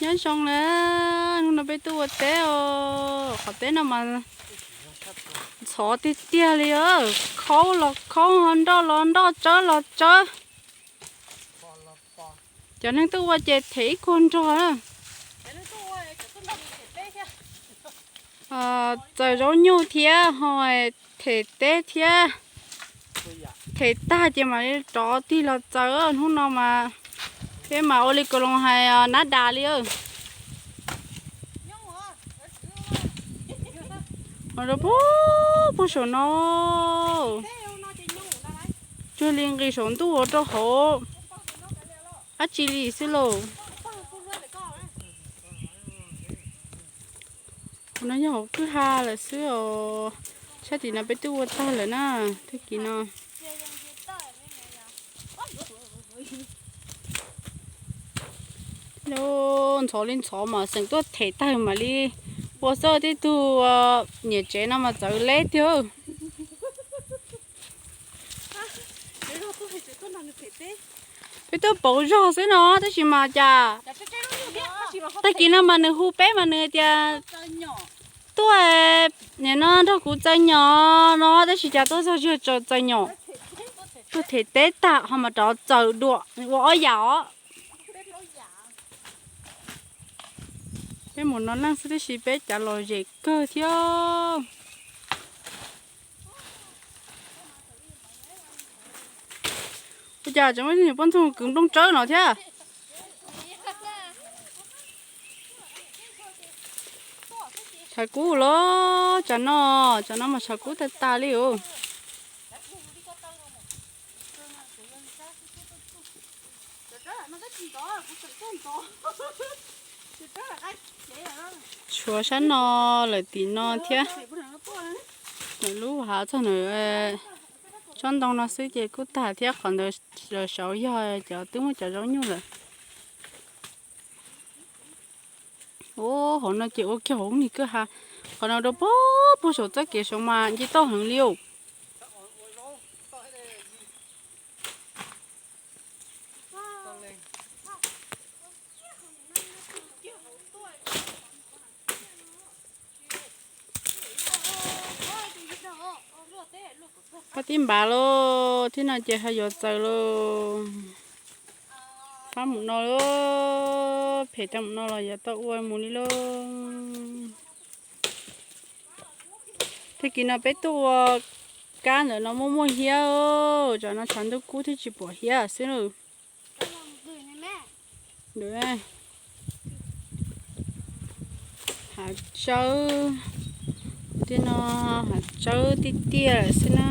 Nyob zoo na, hnub no peb tuaj ua teb os. Qhov teb no mas ntxhov tiag tiag li, khaub los khaub, nroj los nroj, tsawb los tsawb. Cov neeg tuaj ua ces them ib kuag nrog na. Txaws zaub nyuj thiab ho them teb thiab. Them tag ces mam li rov tig los txaws. Hnub no mas peb mas ua li kaus loos hais, nab das li. Ho rau puag saum no, cuag li nqis saum ntuj ua rau hauv dab tsi li xwb lauj. Qhov no yog hauv kwj ha lawm xwb os. Sab tim no peb twb ua tag lawm na, tag kis no. Ntxhov li ntxhov mas xeem tuaj them tag mam li ua xwb, tej tug niam tsev no mas txawv leb tiag. Peb tuaj pauv zog xwb no tab sis mas cas tag kis no mas nws hu peb mas nws tias tuaj, nim no nrog kuv txaws nyom no tab sis cas tuaj txog tsis txaws nyom, tuaj them teb tag ho mas rov txaws dua, ua ob yam os. Peb mus no neej xwb tab sis peb cav lom zem kawg thiab. Ua cas tseem muaj nyuam poj ntxoog kwv nplooj tsawb no thiab? Tshav kub los tsam no, tsam no mas tshav kub tag tas li os. Tshuav sab no lawm tim no thiab. Lub hav txog nws tsob ntoo no xwb ces kuj tag thiab, qhov ntawd saud yog cov twb muaj cov zaub nyuj lawm. Ub, hauv no ces ua kiag hauv nig kwj ha, qhov no rau puag puag saum txoj kev saud mas nce toj heev li os. Qab tib npav lauj, thib no ces ho yuav txaws lauj. Qab mus no lauj, phem tag mus no los yuav tau ua mus li lauj. Tag kis no peb tuaj ua kab ntawm no muaj muaj hiab, tsam no tshav ntuj kub thiaj tsis pom hiab xwb lauj. Hav tsawb, tej no hav tsawb tiaj tiaj lawm xwb na.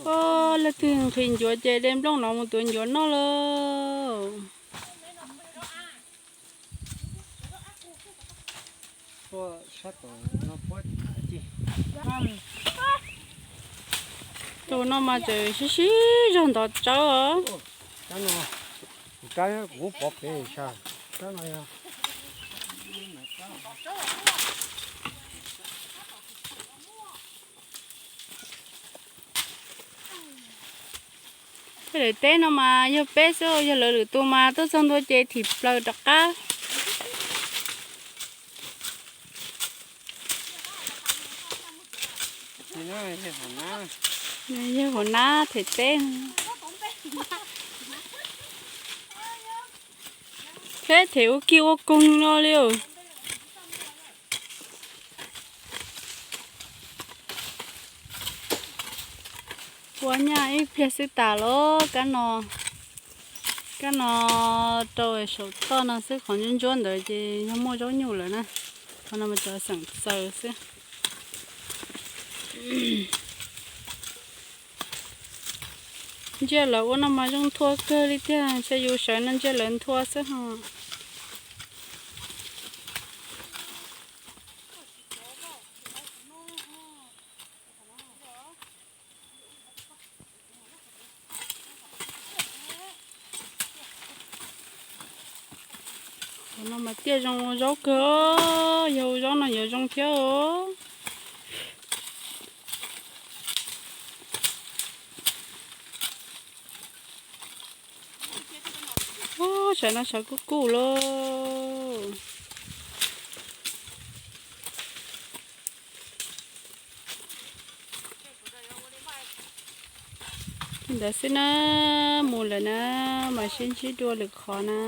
Ub, leej twg nqhis ncuav ces de nplooj no mus tuav ncuav noj lauj. Tus no mas tseem sib sib zog ntov tsawb os. Peb daim teb no mas yog peb xwb, yog lawv lwm tus mas tuaj txog ntua ces thim plaws rov qab. Yog hauv nab them teb. Peb them ua kig ua koog no li. Ua nyaj ib pliag xwb tas los kab no, kab no rau saum toj no xwb, qhov ntsuab ntsuab ntawd ces yog muaj zaub nyuj lawm na. Qhov no mas cov xeem txaws xwb. Ntsia lawv ua no mas zoo nthua kawg li tiag, ntshe yus sawv no ntsia lawv nthua xwb ho. Qhov no mas tiaj zoo ua zaub kawg, yog ua zaub no yuav zoo thiab os. Tam no sawv kuj kuj lauj. Li ntawd xwb na, mus lawm na, mam sib ntsib dua lwm qhov na.